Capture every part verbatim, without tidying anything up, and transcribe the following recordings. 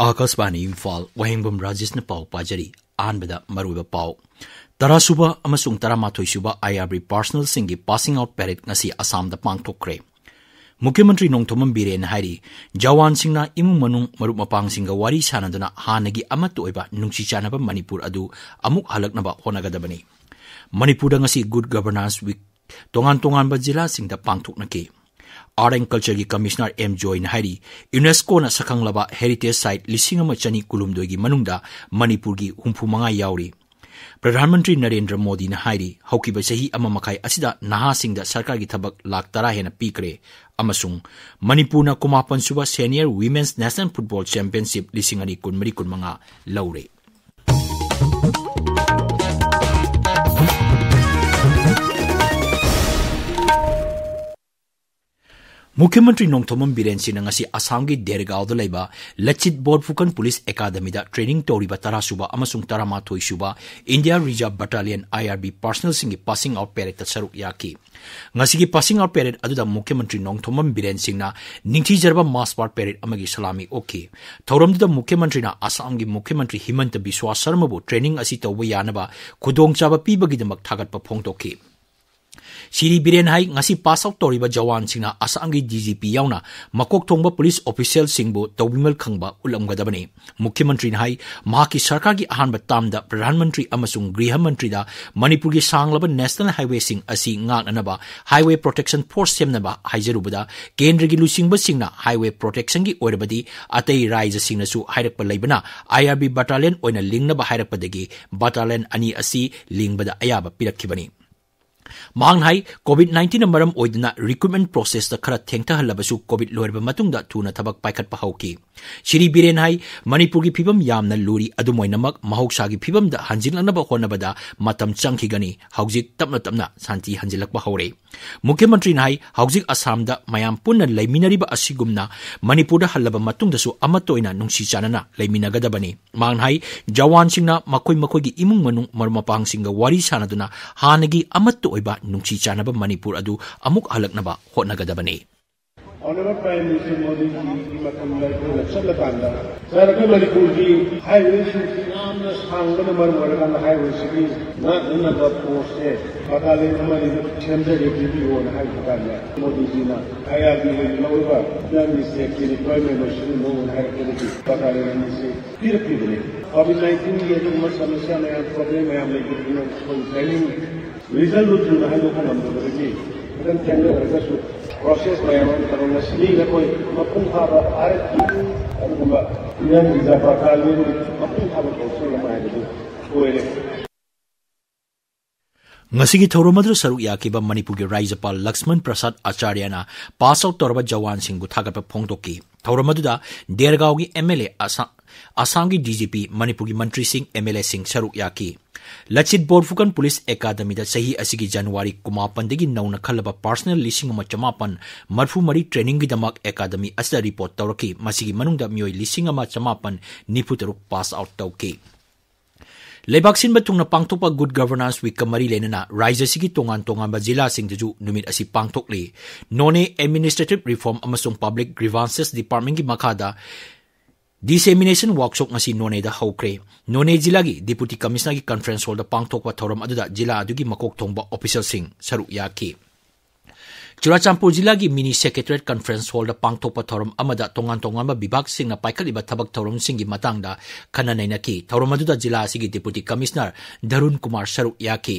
ꯑꯥꯀꯥꯁꯕꯥꯅꯤ ꯏꯝꯐꯥꯜ, ꯋꯥꯍꯦꯡꯕꯝ ꯔꯥꯖꯦꯁꯅ ꯄꯥꯎ ꯄꯥꯖꯔꯤ꯫ ꯑꯍꯥꯟꯕꯗ ꯃꯔꯨꯑꯣꯏꯕ ꯄꯥꯎ꯫ ꯇꯔꯥꯁꯨꯕ ꯑꯃꯁꯨꯡ ꯇꯔꯥꯃꯥꯊꯣꯏꯁꯨꯕ IRB Personnelꯁꯤꯡꯒꯤ Passing Out Parade ꯉꯁꯤ ꯑꯁꯥꯝꯗ ꯄꯥꯡꯊꯣꯛꯈ꯭ꯔꯦ꯫ ꯃꯨꯈ꯭ꯌ ꯃꯟꯇ꯭ꯔꯤ ꯅꯣꯡꯊꯣꯝꯕꯝ ꯕꯤꯔꯦꯟ ꯍꯥꯏꯔꯤ, ꯖꯋꯥꯟꯁꯤꯡꯅ ꯏꯃꯨꯡ ꯃꯅꯨꯡ ꯃꯔꯨꯞ ꯃꯄꯥꯡꯁꯤꯡꯒ ꯋꯥꯔꯤ ꯁꯥꯅꯗꯨꯅ ꯍꯥꯟꯅꯒꯤ ꯑꯃꯠꯇ ꯑꯣꯏꯕ ꯅꯨꯡꯁꯤ ꯆꯥꯟꯅꯕ ꯃꯅꯤꯄꯨꯔ ꯑꯗꯨ ꯑꯃꯨꯛ ꯍꯜꯂꯛꯅꯕ ꯍꯣꯠꯅꯒꯗꯕꯅꯤ꯫ ꯃꯅꯤꯄꯨꯔꯗ ꯉꯁꯤ Good Governance Week ꯇꯣꯉꯥꯟ ꯇꯣꯉꯥꯟꯕ ꯖꯤꯂꯥꯁꯤꯡꯗ ꯄꯥꯡꯊꯣꯛꯅꯈꯤ꯫ Art and Cultureꯒꯤ Commissioner ꯑꯦꯝ ꯖꯣꯏꯅ ꯍꯥꯏꯔꯤ, UNESCOꯅ ꯁꯛꯈꯪꯂꯕ Heritage Site ꯂꯤꯁꯤꯡ ꯑꯃ ꯆꯅꯤ ꯀꯨꯟꯍꯨꯝꯗꯣꯏꯒꯤ ꯃꯅꯨꯡꯗ ꯃꯅꯤꯄꯨꯔꯒꯤ ꯍꯨꯝꯐꯨ ꯃꯉꯥ ꯌꯥꯎꯔꯤ꯫ ꯄ꯭ꯔꯙꯥꯟ ꯃꯟꯇ꯭ꯔꯤ ꯅꯔꯦꯟꯗ꯭ꯔ ꯃꯣꯗꯤꯅ ꯍꯥꯏꯔꯤ, ꯍꯧꯈꯤꯕ ꯆꯍꯤ ꯑꯃ ꯃꯈꯥꯏ ꯑꯁꯤꯗ ꯅꯍꯥꯁꯤꯡꯗ ꯁꯔꯀꯥꯔꯒꯤ ꯊꯕꯛ ꯂꯥꯈ ꯇꯔꯥ ꯍꯦꯟꯅ ꯄꯤꯈ꯭ꯔꯦ ꯑꯃꯁꯨꯡ ꯃꯅꯤꯄꯨꯔꯅ ꯀꯨꯟꯃꯥꯄꯟ ꯁꯨꯕ Senior Women's National Football Championship ꯂꯤꯁꯤꯡ ꯑꯅꯤ ꯀꯨꯟꯃꯔꯤ ꯀꯨꯟꯃꯉꯥ ꯂꯧꯔꯦ꯫ ꯃꯨꯈ꯭ꯌ ꯃꯟꯇ꯭ꯔꯤ ꯅꯣꯡꯊꯣꯝꯕꯝ ꯕꯤꯔꯦꯟ ꯁꯤꯡꯅ ꯉꯁꯤ ꯑꯁꯥꯝꯒꯤ ꯗꯦꯔꯒꯥꯎꯗ ꯂꯩꯕ ꯂꯆꯤꯠ ꯕꯣꯔꯐꯨꯀꯟ ꯄꯨꯂꯤꯁ ꯑꯦꯀꯥꯗꯃꯤꯗ training ꯇꯧꯔꯤꯕ ꯇꯔꯥꯁꯨꯕ ꯑꯃꯁꯨꯡ ꯇꯔꯥꯃꯥꯊꯣꯏꯁꯨꯕ India Reserve Battalion, IRB, Personnelꯁꯤꯡꯒꯤ Passing Out Paradeꯇ ꯁꯔꯨꯛ ꯌꯥꯈꯤ꯫ ꯉꯁꯤꯒꯤ Passing Out Parade ꯑꯗꯨꯗ ꯃꯨꯈ꯭ꯌ ꯃꯟꯇ꯭ꯔꯤ ꯅꯣꯡꯊꯣꯝꯕꯝ ꯕꯤꯔꯦꯟ ꯁꯤꯡꯅ ꯅꯤꯡꯊꯤꯖꯔꯕ March Past Parade ꯑꯃꯒꯤ ꯁꯂꯥꯃꯤ ꯑꯣꯛꯈꯤ꯫ ꯊꯧꯔꯝꯗꯨꯗ ꯃꯨꯈ꯭ꯌ ꯃꯟꯇ꯭ꯔꯤꯅ ꯑꯁꯥꯝꯒꯤ ꯃꯨꯈ꯭ꯌ ꯃꯟꯇ꯭ꯔꯤ ꯍꯤꯃꯟꯇ ꯕꯤꯁ꯭ꯋꯥ ꯁꯔꯃꯕꯨ training ꯑꯁꯤ ꯇꯧꯕ ꯌꯥꯅꯕ ꯈꯨꯗꯣꯡꯆꯥꯕ ꯄꯤꯕꯒꯤꯗꯃꯛ ꯊꯥꯒꯠꯄ ꯐꯣꯡꯗꯣꯛꯈꯤ꯫ ꯁ꯭ꯔꯤ ꯕꯤꯔꯦꯟ ꯍꯥꯏ, ꯉꯁꯤ pass out ꯇꯧꯔꯤꯕ ꯖꯋꯥꯟꯁꯤꯡꯅ ꯑꯁꯥꯝꯒꯤ DGP ꯌꯥꯎꯅ ꯃꯀꯣꯛ ꯊꯣꯡꯕ ꯄꯨꯂꯤꯁ ꯑꯣꯐꯤꯁꯤꯌꯦꯜꯁꯤꯡꯕꯨ ꯇꯧꯕꯤꯃꯜ ꯈꯪꯕ ꯎꯠꯂꯝꯒꯗꯕꯅꯤ꯫ ꯃꯨꯈ꯭ꯌ ꯃꯟꯇ꯭ꯔꯤꯅ ꯍꯥꯏ, ꯃꯍꯥꯛꯀꯤ ꯁꯔꯀꯥꯔꯒꯤ ꯑꯍꯥꯟꯕ termꯗ ꯄ꯭ꯔꯙꯥꯟ ꯃꯟꯇ꯭ꯔꯤ ꯑꯃꯁꯨꯡ ꯒ꯭ꯔꯤꯍ ꯃꯟꯇ꯭ꯔꯤꯗ ꯃꯅꯤꯄꯨꯔꯒꯤ ꯁꯥꯡꯂꯕ national highwayꯁꯤꯡ ꯑꯁꯤ ꯉꯥꯛꯅꯅꯕ Highway Protection Force ꯁꯦꯝꯅꯕ ꯍꯥꯏꯖꯔꯨꯕꯗ, ꯀꯦꯟꯗ꯭ꯔꯒꯤ ꯂꯨꯆꯤꯡꯕꯁꯤꯡꯅ highway protectionꯒꯤ ꯑꯣꯏꯔꯕꯗꯤ ꯑꯇꯩ ꯔꯥꯖ꯭ꯌꯁꯤꯡꯅꯁꯨ ꯍꯥꯏꯔꯛꯄ ꯂꯩꯕꯅ IRB battalion ꯑꯣꯏꯅ ꯂꯤꯡꯅꯕ ꯍꯥꯏꯔꯛꯄꯗꯒꯤ battalion ꯑꯅꯤ ꯑꯁꯤ ꯂꯤꯡꯕꯗ ꯑꯌꯥꯕ ꯄꯤꯔꯛꯈꯤꯕꯅꯤ꯫ ꯃꯍꯥꯛꯅ ꯍꯥꯏ, COVID nineteenꯅ ꯃꯔꯝ ꯑꯣꯏꯗꯨꯅ recruitment processꯇ ꯈꯔ ꯊꯦꯡꯊꯍꯜꯂꯕꯁꯨ COVID ꯂꯣꯏꯔꯕ ꯃꯇꯨꯡꯗ ꯊꯨꯅ ꯊꯕꯛ ꯄꯥꯏꯈꯠꯄ ꯍꯧꯈꯤ꯫ ꯁ꯭ꯔꯤ ꯕꯤꯔꯦꯟ ꯍꯥꯏ, ꯃꯅꯤꯄꯨꯔꯒꯤ ꯐꯤꯕꯝ ꯌꯥꯝꯅ ꯂꯨꯔꯤ, ꯑꯗꯨꯝ ꯑꯣꯏꯅꯃꯛ ꯃꯍꯧꯁꯥꯒꯤ ꯐꯤꯕꯝꯗ ꯍꯟꯖꯤꯜꯂꯛꯅꯕ ꯍꯣꯠꯅꯕꯗ ꯃꯇꯝ ꯆꯪꯈꯤꯒꯅꯤ꯫ ꯍꯧꯖꯤꯛ ꯇꯞꯅ ꯇꯞꯅ ꯁꯥꯟꯇꯤ ꯍꯟꯖꯤꯜꯂꯛꯄ ꯍꯧꯔꯦ꯫ ꯃꯨꯈ꯭ꯌ ꯃꯟꯇ꯭ꯔꯤꯅ ꯍꯥꯏ, ꯍꯧꯖꯤꯛ ꯑꯁꯥꯝꯗ ꯃꯌꯥꯝ ꯄꯨꯟꯅ ꯂꯩꯃꯤꯟꯅꯔꯤꯕ ꯑꯁꯤꯒꯨꯝꯅ ꯃꯅꯤꯄꯨꯔꯗ ꯍꯜꯂꯕ ꯃꯇꯨꯡꯗꯁꯨ ꯑꯃꯠꯇ ꯑꯣꯏꯅ ꯅꯨꯡꯁꯤ ꯆꯥꯟꯅꯅ ꯂꯩꯃꯤꯟꯅꯒꯗꯕꯅꯤ꯫ ꯃꯍꯥꯛꯅ ꯍꯥꯏ, ꯖꯋꯥꯟꯁꯤꯡꯅ ꯃꯈꯣꯏ ꯃꯈꯣꯏꯒꯤ ꯏꯃꯨꯡ ꯃꯅꯨꯡ ꯃꯔꯨꯞ ꯃꯄꯥꯡꯁꯤꯡꯒ ꯋꯥꯔꯤ ꯁꯥꯅꯗꯨꯅ ꯍꯥꯟꯅꯒꯤ ꯑꯃꯠꯇ ꯑꯣꯏꯕ ꯅꯨꯡꯁꯤ ꯆꯥꯟꯅꯕ ꯃꯅꯤꯄꯨꯔ ꯑꯗꯨ ꯑꯃꯨꯛ ꯍꯜꯂꯛꯅꯕ ꯍꯣꯠꯅꯒꯗꯕꯅꯤ꯫ ꯄ꯭ꯔꯥꯏꯝ ꯃꯤꯅꯤꯁꯇꯔ ꯃꯣꯗꯤꯒꯤ ꯃꯇꯝꯗ ꯑꯩꯈꯣꯏꯅ ꯆꯠꯂꯀꯥꯟꯗ, ꯁꯥꯔ, ꯑꯩꯈꯣꯏ ꯃꯅꯤꯄꯨꯔꯒꯤ ꯍꯥꯏꯋꯦꯁꯤꯡꯁꯤ ꯌꯥꯝꯅ ꯁꯥꯡꯕꯅ ꯃꯔꯝ ꯑꯣꯏꯔꯀꯥꯟꯗ ꯍꯥꯏꯋꯦꯁꯤꯒꯤ ꯉꯥꯛꯅꯅꯕ ꯐꯣꯔꯁꯁꯦ ꯕꯇꯥꯂꯤꯌꯟ ꯑꯃ ꯑꯅꯤꯗ ꯁꯦꯝꯖꯒꯦ, ꯄꯤꯕꯤꯌꯣꯅ ꯍꯥꯏꯕ ꯀꯥꯟꯗ, ꯃꯣꯗꯤꯖꯤꯅ ꯑꯥꯏ ꯑꯥꯔ ꯕꯤ ꯑꯣꯏꯅ ꯂꯧꯔꯒ ꯅꯪꯒꯤ ꯁ꯭ꯇꯦꯠꯀꯤ ꯔꯤꯀ꯭ꯋꯥꯏꯔꯃꯦꯟ ꯑꯣꯏꯁꯤꯜꯂꯨ ꯍꯥꯏꯔꯛꯄꯗꯒꯤ ꯕꯇꯥꯂꯤꯌꯟ ꯑꯅꯤꯁꯦ ꯄꯤꯔꯛꯈꯤꯕꯅꯤ꯫ ꯀꯣꯚꯤꯗ ꯅꯥꯏꯟꯇꯤꯟꯒꯤ ꯑꯗꯨꯒꯨꯝꯕ ꯁꯃꯁ꯭ꯌꯥ ꯃꯌꯥꯝ, ꯄ꯭ꯔꯣꯕ꯭ꯂꯦꯝ ꯃꯌꯥꯝ ꯂꯩꯕꯗꯨꯅ ꯑꯩꯈꯣꯏ ꯇꯥꯏꯃꯤꯡ ꯔꯤꯖꯜꯗꯨ ꯊꯨꯅ ꯍꯥꯏꯗꯣꯛꯄ ꯉꯝꯗꯕꯗꯒꯤ ꯈꯤꯇꯪ ꯊꯦꯡꯅꯔꯒꯁꯨ ꯄ꯭ꯔꯣꯁꯦꯁ ꯃꯌꯥꯝ ꯑꯃ ꯇꯧꯔꯒ ꯉꯁꯤꯗꯤ ꯑꯩꯈꯣꯏ ꯃꯄꯨꯡ ꯐꯥꯕ ꯚꯥꯔꯠꯀꯤ ꯑꯗꯨꯒꯨꯝꯕ ꯏꯟꯗꯤꯌꯟ ꯔꯤꯖꯔꯚ ꯕꯇꯥꯂꯤꯌꯟꯒꯤ ꯃꯄꯨꯡ ꯐꯥꯕ ꯀꯥꯎꯟꯁꯤꯜ ꯑꯃ ꯍꯥꯏꯕꯗꯨ ꯑꯣꯏꯔꯦ꯫ ꯉꯁꯤꯒꯤ ꯊꯧꯔꯝ ꯑꯗꯨꯗ ꯁꯔꯨꯛ ꯌꯥꯈꯤꯕ ꯃꯅꯤꯄꯨꯔꯒꯤ ꯔꯥꯖ꯭ꯌꯄꯥꯜ ꯂꯛꯁꯃꯟ ꯄ꯭ꯔꯁꯥꯗ ꯑꯥꯆꯥꯔꯌꯅ ꯄꯥꯁ ꯑꯥꯎꯠ ꯇꯧꯔꯕ ꯖꯋꯥꯟꯁꯤꯡꯕꯨ ꯊꯥꯒꯠꯄ ꯐꯣꯡꯗꯣꯛꯈꯤ꯫ ꯊꯧꯔꯝ ꯑꯗꯨꯗ ꯗꯦꯔꯒꯥꯎꯒꯤ ꯑꯦꯝ ꯑꯦꯜ ꯑꯦ, ꯑꯁꯥ-, ꯑꯁꯥꯝꯒꯤ ꯗꯤ ꯖꯤ ꯄꯤ, ꯃꯅꯤꯄꯨꯔꯒꯤ ꯃꯟꯇ꯭ꯔꯤꯁꯤꯡ, ꯑꯦꯝ ꯑꯦꯜ ꯑꯦꯁꯤꯡ ꯁꯔꯨꯛ ꯌꯥꯈꯤ꯫ ꯂꯆꯤꯠ ꯕꯣꯔꯐꯨꯀꯟ ꯄꯨꯂꯤꯁ ꯑꯦꯀꯥꯗꯃꯤꯗ ꯆꯍꯤ ꯑꯁꯤꯒꯤ ꯖꯅꯋꯥꯔꯤ ꯀꯨꯟꯃꯥꯄꯟꯗꯒꯤ ꯅꯧꯅ ꯈꯜꯂꯕ ꯄꯥꯔꯁꯅꯦꯜ ꯂꯤꯁꯤꯡ ꯑꯃ ꯆꯃꯥꯄꯟ ꯃꯔꯤꯐꯨ ꯃꯔꯤ ꯇ꯭ꯔꯦꯅꯤꯡꯒꯤꯗꯃꯛ ꯑꯦꯀꯥꯗꯃꯤ ꯑꯁꯤꯗ ꯔꯤꯄꯣꯔꯠ ꯇꯧꯔꯛꯈꯤ꯫ ꯃꯁꯤꯒꯤ ꯃꯅꯨꯡꯗ ꯃꯤꯑꯣꯏ ꯂꯤꯁꯤꯡ ꯑꯃ ꯆꯃꯥꯄꯟ ꯅꯤꯐꯨ ꯇꯔꯨꯛ ꯄꯥꯁ ꯑꯥꯎꯠ ꯇꯧꯈꯤ꯫ ꯂꯩꯕꯥꯛ ꯁꯤꯟꯕ ꯊꯨꯡꯅ ꯄꯥꯡꯊꯣꯛꯄ ꯒꯨꯗ ꯒꯚꯔꯅꯥꯟꯁ ꯋꯤꯛꯀ ꯃꯔꯤ ꯂꯩꯅꯅ ꯔꯥꯖ꯭ꯌ ꯑꯁꯤꯒꯤ ꯇꯣꯉꯥꯟ ꯇꯣꯉꯥꯟꯕ ꯖꯤꯂꯥꯁꯤꯡꯗꯁꯨ ꯅꯨꯃꯤꯠ ꯑꯁꯤ ꯄꯥꯡꯊꯣꯛꯂꯤ꯫ ꯅꯣꯅꯦ ꯑꯦꯗꯃꯤꯅꯤꯁꯇ꯭ꯔꯦꯇꯤꯚ ꯔꯤꯐꯣꯔꯝ ꯑꯃꯁꯨꯡ ꯄꯕ꯭ꯂꯤꯛ ꯒ꯭ꯔꯤꯚꯥꯟꯁꯦꯁ ꯗꯤꯄꯥꯔꯠꯃꯦꯟꯒꯤ ꯃꯈꯥꯗ ꯗꯤꯁꯦꯃꯤꯅꯦꯁꯟ ꯋꯥꯔꯛꯁꯣꯞ ꯉꯁꯤ ꯅꯣꯅꯦꯗ ꯍꯧꯈ꯭ꯔꯦ꯫ ꯅꯣꯅꯦ ꯖꯤꯂꯥꯒꯤ ꯗꯤꯄꯨꯇꯤ ꯀꯃꯤꯁꯅꯔꯒꯤ ꯀꯟꯐꯔꯦꯟꯁ ꯍꯣꯜꯗ ꯄꯥꯡꯊꯣꯛꯄ ꯊꯧꯔꯝ ꯑꯗꯨꯗ ꯖꯤꯂꯥ ꯑꯗꯨꯒꯤ ꯃꯀꯣꯛ ꯊꯣꯡꯕ ꯑꯣꯐꯤꯁꯤꯌꯦꯜꯁꯤꯡ ꯁꯔꯨꯛ ꯌꯥꯈꯤ꯫ ꯆꯨꯔꯥꯆꯥꯟꯄꯨꯔ ꯖꯤꯂꯥꯒꯤ ꯃꯤꯅꯤ ꯁꯦꯀ꯭ꯔꯦꯇꯔꯤꯌꯦꯠ ꯀꯟꯐꯔꯦꯟꯁ ꯍꯣꯜꯗ ꯄꯥꯡꯊꯣꯛꯄ ꯊꯧꯔꯝ ꯑꯃꯗ ꯇꯣꯉꯥꯟ ꯇꯣꯉꯥꯟꯕ ꯕꯤꯚꯥꯒꯁꯤꯡꯅ ꯄꯥꯏꯈꯠꯂꯤꯕ ꯊꯕꯛ ꯊꯧꯔꯝꯁꯤꯡꯒꯤ ꯃꯇꯥꯡꯗ ꯈꯟꯅ ꯅꯩꯅꯈꯤ꯫ ꯊꯧꯔꯝ ꯑꯗꯨꯗ ꯖꯤꯂꯥ ꯑꯁꯤꯒꯤ ꯗꯤꯄꯨꯇꯤ ꯀꯃꯤꯁꯅꯔ ꯙꯔꯨꯟ ꯀꯨꯃꯥꯔ ꯁꯔꯨꯛ ꯌꯥꯈꯤ꯫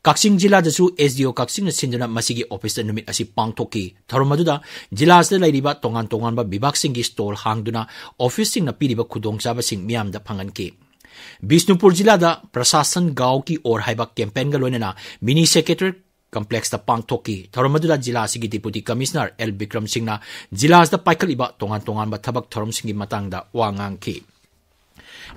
ꯀꯛꯆꯤꯡ ꯖꯤꯂꯥꯗꯁꯨ ꯑꯦꯁ ꯗꯤ ꯑꯣ ꯀꯛꯆꯤꯡꯅ ꯁꯤꯟꯗꯨꯅ ꯃꯁꯤꯒꯤ ꯑꯣꯐꯤꯁꯇ ꯅꯨꯃꯤꯠ ꯑꯁꯤ ꯄꯥꯡꯊꯣꯛꯈꯤ꯫ ꯊꯧꯔꯝ ꯑꯗꯨꯗ ꯖꯤꯂꯥ ꯑꯁꯤꯗ ꯂꯩꯔꯤꯕ ꯇꯣꯉꯥꯟ ꯇꯣꯉꯥꯟꯕ ꯕꯤꯚꯥꯒꯁꯤꯡꯒꯤ ꯁ꯭ꯇꯣꯜ ꯍꯥꯡꯗꯨꯅ ꯑꯣꯐꯤꯁꯁꯤꯡꯅ ꯄꯤꯔꯤꯕ ꯈꯨꯗꯣꯡꯆꯥꯕꯁꯤꯡ ꯃꯤꯌꯥꯝꯗ ꯐꯪꯍꯟꯈꯤ꯫ ꯕꯤꯁꯅꯨꯄꯨꯔ ꯖꯤꯂꯥꯗ ꯄ꯭ꯔꯁꯥꯁꯟ ꯒꯥꯎ ꯀꯤ ꯑꯣꯔ ꯍꯥꯏꯕ ꯀꯦꯝꯄꯦꯟꯒ ꯂꯣꯏꯅꯅ ꯃꯤꯅꯤ ꯁꯦꯀ꯭ꯔꯦꯇꯔꯤꯌꯦꯠ ꯀꯝꯄ꯭ꯂꯦꯛꯁꯇ ꯄꯥꯡꯊꯣꯛꯈꯤ꯫ ꯊꯧꯔꯝ ꯑꯗꯨꯗ ꯖꯤꯂꯥ ꯑꯁꯤꯒꯤ ꯗꯤꯄꯨꯇꯤ ꯀꯃꯤꯁꯅꯔ ꯑꯦꯜ ꯕꯤꯀ꯭ꯔꯝ ꯁꯤꯡꯅ ꯖꯤꯂꯥ ꯑꯁꯤꯗ ꯄꯥꯏꯈꯠꯂꯤꯕ ꯇꯣꯉꯥꯟ ꯇꯣꯉꯥꯟꯕ ꯊꯕꯛ ꯊꯧꯔꯝꯁꯤꯡꯒꯤ ꯃꯇꯥꯡꯗ ꯋꯥ ꯉꯥꯡꯈꯤ꯫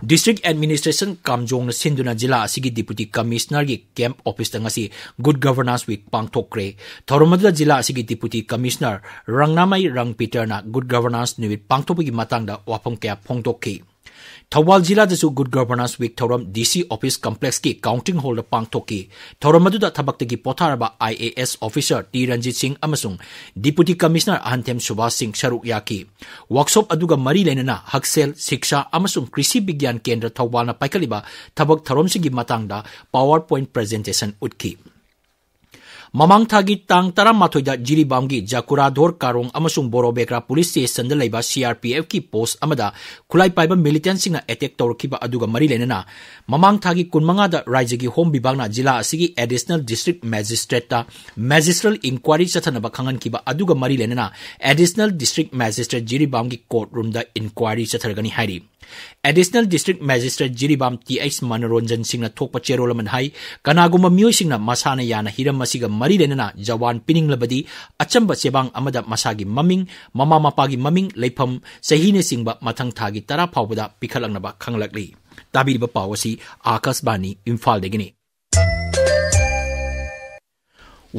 ꯗꯤꯁꯇ꯭ꯔꯤꯛ ꯑꯦꯗꯃꯤꯅꯤꯁꯇ꯭ꯔꯦꯁꯟ ꯀꯥꯝꯖꯣꯡꯅ ꯁꯤꯟꯗꯨꯅ ꯖꯤꯂꯥ ꯑꯁꯤꯒꯤ ꯗꯤꯄꯨꯇꯤ ꯀꯃꯤꯁꯅꯔꯒꯤ ꯀꯦꯝꯞ ꯑꯣꯐꯤꯁꯇ ꯉꯁꯤ ꯒꯨꯗ ꯒꯚꯔꯅꯥꯟꯁ ꯋꯤꯛ ꯄꯥꯡꯊꯣꯛꯈ꯭ꯔꯦ꯫ ꯊꯧꯔꯝ ꯑꯗꯨꯗ ꯖꯤꯂꯥ ꯑꯁꯤꯒꯤ ꯗꯤꯄꯨꯇꯤ ꯀꯃꯤꯁꯅꯔ ꯔꯪꯅꯥꯃꯩ ꯔꯪꯄꯤꯇꯔꯅ ꯒꯨꯗ ꯒꯚꯔꯅꯥꯟꯁ ꯅꯨꯃꯤꯠ ꯄꯥꯡꯊꯣꯛꯄꯒꯤ ꯃꯇꯥꯡꯗ ꯋꯥꯐꯝ ꯀꯌꯥ ꯐꯣꯡꯗꯣꯛꯈꯤ꯫ ꯊꯧꯕꯥꯜ ꯖꯤꯂꯥꯗꯁꯨ Good Governance Week ꯊꯧꯔꯝ D C Office Complexꯀꯤ Counting Hallꯗ ꯄꯥꯡꯊꯣꯛꯈꯤ꯫ ꯊꯧꯔꯝ ꯑꯗꯨꯗ ꯊꯕꯛꯇꯒꯤ ꯄꯣꯊꯥꯔꯕ I A S officer T Ranjit Singh ꯑꯃꯁꯨꯡ Deputy Commissioner ꯑꯍꯟꯊꯦꯝ ꯁꯨꯚꯥꯁ ꯁꯤꯡ ꯁꯔꯨꯛ ꯌꯥꯈꯤ꯫ Workshop ꯑꯗꯨꯒ ꯃꯔꯤ ꯂꯩꯅꯅ ꯍꯛꯁꯦꯜ, ꯁꯤꯛꯁꯥ ꯑꯃꯁꯨꯡ ꯀ꯭ꯔꯤꯁꯤ ꯕꯤꯒ꯭ꯌꯥꯟ ꯀꯦꯟꯗ꯭ꯔ ꯊꯧꯕꯥꯜꯅ ꯄꯥꯏꯈꯠꯂꯤꯕ ꯊꯕꯛ ꯊꯧꯔꯝꯁꯤꯡꯒꯤ ꯃꯇꯥꯡꯗ PowerPoint presentation ꯎꯠꯈꯤ꯫ ꯃꯃꯥꯡ ꯊꯥꯒꯤ ꯇꯥꯡ ꯇꯔꯥꯃꯥꯊꯣꯏꯗ ꯖꯤꯔꯤꯕꯥꯝꯒꯤ ꯖꯀꯨꯔꯥꯙꯣꯔ ꯀꯥꯔꯣꯡ ꯑꯃꯁꯨꯡ ꯕꯣꯔꯣꯕꯦꯀ꯭ꯔꯥ police stationꯗ ꯂꯩꯕ C R P Fꯀꯤ post ꯑꯃꯗ ꯈꯨꯠꯂꯥꯏ ꯄꯥꯏꯕ militantꯁꯤꯡꯅ attack ꯇꯧꯔꯛꯈꯤꯕ ꯑꯗꯨꯒ ꯃꯔꯤ ꯂꯩꯅꯅ ꯃꯃꯥꯡ ꯊꯥꯒꯤ ꯀꯨꯟꯃꯉꯥꯗ ꯔꯥꯖ꯭ꯌꯒꯤ Home ꯕꯤꯚꯥꯒꯅ ꯖꯤꯂꯥ ꯑꯁꯤꯒꯤ Additional District Magistrateꯇ magistrate inquiry ꯆꯠꯊꯅꯕ ꯈꯪꯍꯟꯈꯤꯕ ꯑꯗꯨꯒ ꯃꯔꯤ ꯂꯩꯅꯅ Additional District Magistrate ꯖꯤꯔꯤꯕꯥꯝꯒꯤ court roomꯗ inquiry ꯆꯠꯊꯔꯒꯅꯤ ꯍꯥꯏꯔꯤ꯫ Additional District Magistrate Jiribam T H Manoranjan ꯁꯤꯡꯅ ꯊꯣꯛꯄ ꯆꯦꯔꯣꯜ ꯑꯃꯅ ꯍꯥꯏ, ꯀꯅꯥꯒꯨꯝꯕ ꯃꯤꯑꯣꯏꯁꯤꯡꯅ ꯃꯁꯥꯅ ꯌꯥꯅ ꯍꯤꯔꯝ ꯑꯁꯤꯒ ꯃꯔꯤ ꯂꯩꯅꯅ ꯖꯋꯥꯟ ꯄꯤꯅꯤꯡꯂꯕꯗꯤ ꯑꯆꯝꯕ ꯆꯦꯕꯥꯡ ꯑꯃꯗ ꯃꯁꯥꯒꯤ ꯃꯃꯤꯡ, ꯃꯃꯥ ꯃꯄꯥꯒꯤ ꯃꯃꯤꯡ, ꯂꯩꯐꯝ, ꯆꯍꯤꯅꯆꯤꯡꯕ ꯃꯊꯪ ꯊꯥꯒꯤ ꯇꯔꯥ ꯐꯥꯎꯕꯗ ꯄꯤꯈꯠꯂꯛꯅꯕ ꯈꯪꯂꯛꯂꯤ꯫ ꯇꯥꯕꯤꯔꯤꯕ ꯄꯥꯎ ꯑꯁꯤ ꯑꯥꯀꯥꯁꯕꯥꯅꯤ ꯏꯝꯐꯥꯜꯗꯒꯤꯅꯤ꯫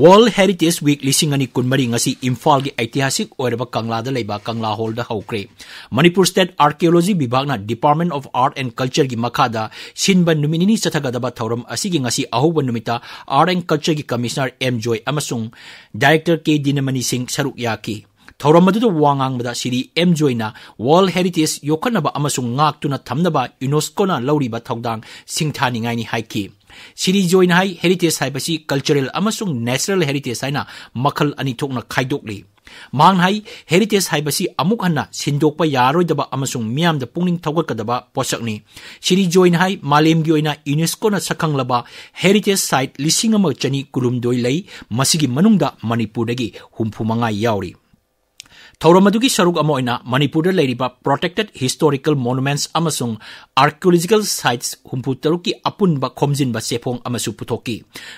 World Heritage Week ꯂꯤꯁꯤꯡ ꯑꯅꯤ ꯀꯨꯟꯃꯔꯤ ꯉꯁꯤ ꯏꯝꯐꯥꯜꯒꯤ ꯑꯩꯇꯤꯍꯥꯁꯤꯛ ꯑꯣꯏꯔꯕ ꯀꯪꯂꯥꯗ ꯂꯩꯕ ꯀꯪꯂꯥ ꯍꯣꯜꯗ ꯍꯧꯈ꯭ꯔꯦ꯫ Manipur State Archaeology ꯕꯤꯚꯥꯒꯅ Department of Art and Cultureꯒꯤ ꯃꯈꯥꯗ ꯁꯤꯟꯕ ꯅꯨꯃꯤꯠ ꯅꯤꯅꯤ ꯆꯠꯊꯒꯗꯕ ꯊꯧꯔꯝ ꯑꯁꯤꯒꯤ ꯉꯁꯤ ꯑꯍꯧꯕ ꯅꯨꯃꯤꯠꯇ Art and Cultureꯒꯤ Commissioner M ꯖꯣꯏ ꯑꯃꯁꯨꯡ Director K ꯗꯤꯅꯃꯅꯤ ꯁꯤꯡ ꯁꯔꯨꯛ ꯌꯥꯈꯤ꯫ ꯊꯧꯔꯝ ꯑꯗꯨꯗ ꯋꯥ ꯉꯥꯡꯕꯗ ꯁꯤꯔꯤ ꯑꯦꯝ ꯖꯣꯏꯅ World Heritage ꯌꯣꯛꯈꯠꯅꯕ ꯑꯃꯁꯨꯡ ꯉꯥꯛꯇꯨꯅ ꯊꯝꯅꯕ UNESCOꯅ ꯂꯧꯔꯤꯕ ꯊꯧꯗꯥꯡ ꯁꯤꯡꯊꯥꯅꯤꯡꯉꯥꯏꯅꯤ ꯍꯥꯏꯈꯤ꯫ ꯁꯤꯔꯤ ꯖꯣꯏꯅ ꯍꯥꯏ, heritage ꯍꯥꯏꯕꯁꯤ cultural ꯑꯃꯁꯨꯡ natural heritage ꯍꯥꯏꯅ ꯃꯈꯜ ꯑꯅꯤ ꯊꯣꯛꯅ ꯈꯥꯏꯗꯣꯛꯂꯤ꯫ ꯃꯍꯥꯛꯅ ꯍꯥꯏ, heritage ꯍꯥꯏꯕꯁꯤ ꯑꯃꯨꯛ ꯍꯟꯅ ꯁꯤꯟꯗꯣꯛꯄ ꯌꯥꯔꯣꯏꯗꯕ ꯑꯃꯁꯨꯡ ꯃꯤꯌꯥꯝꯗ ꯄꯨꯛꯅꯤꯡ ꯊꯧꯒꯠꯀꯗꯕ ꯄꯣꯠꯁꯛꯅꯤ꯫ ꯁꯤꯔꯤ ꯖꯣꯏꯅ ꯍꯥꯏ, ꯃꯥꯂꯦꯝꯒꯤ ꯑꯣꯏꯅ UNESCOꯅ ꯁꯛꯈꯪꯂꯕ heritage site ꯂꯤꯁꯤꯡ ꯑꯃ ꯆꯅꯤ ꯀꯨꯟꯍꯨꯝꯗꯣꯏ ꯂꯩ, ꯃꯁꯤꯒꯤ ꯃꯅꯨꯡꯗ ꯃꯅꯤꯄꯨꯔꯗꯒꯤ ꯍꯨꯝꯐꯨ ꯃꯉꯥ ꯌꯥꯎꯔꯤ꯫ ꯊꯧꯔꯝ ꯑꯗꯨꯒꯤ ꯁꯔꯨꯛ ꯑꯃ ꯑꯣꯏꯅ ꯃꯅꯤꯄꯨꯔꯗ ꯂꯩꯔꯤꯕ protected historical monuments ꯑꯃꯁꯨꯡ archaeological sites ꯍꯨꯝꯐꯨ ꯇꯔꯨꯛꯀꯤ ꯑꯄꯨꯟꯕ ꯈꯣꯝꯖꯤꯟꯕ ꯆꯦꯐꯣꯡ ꯑꯃꯁꯨ ꯄꯨꯊꯣꯛꯈꯤ꯫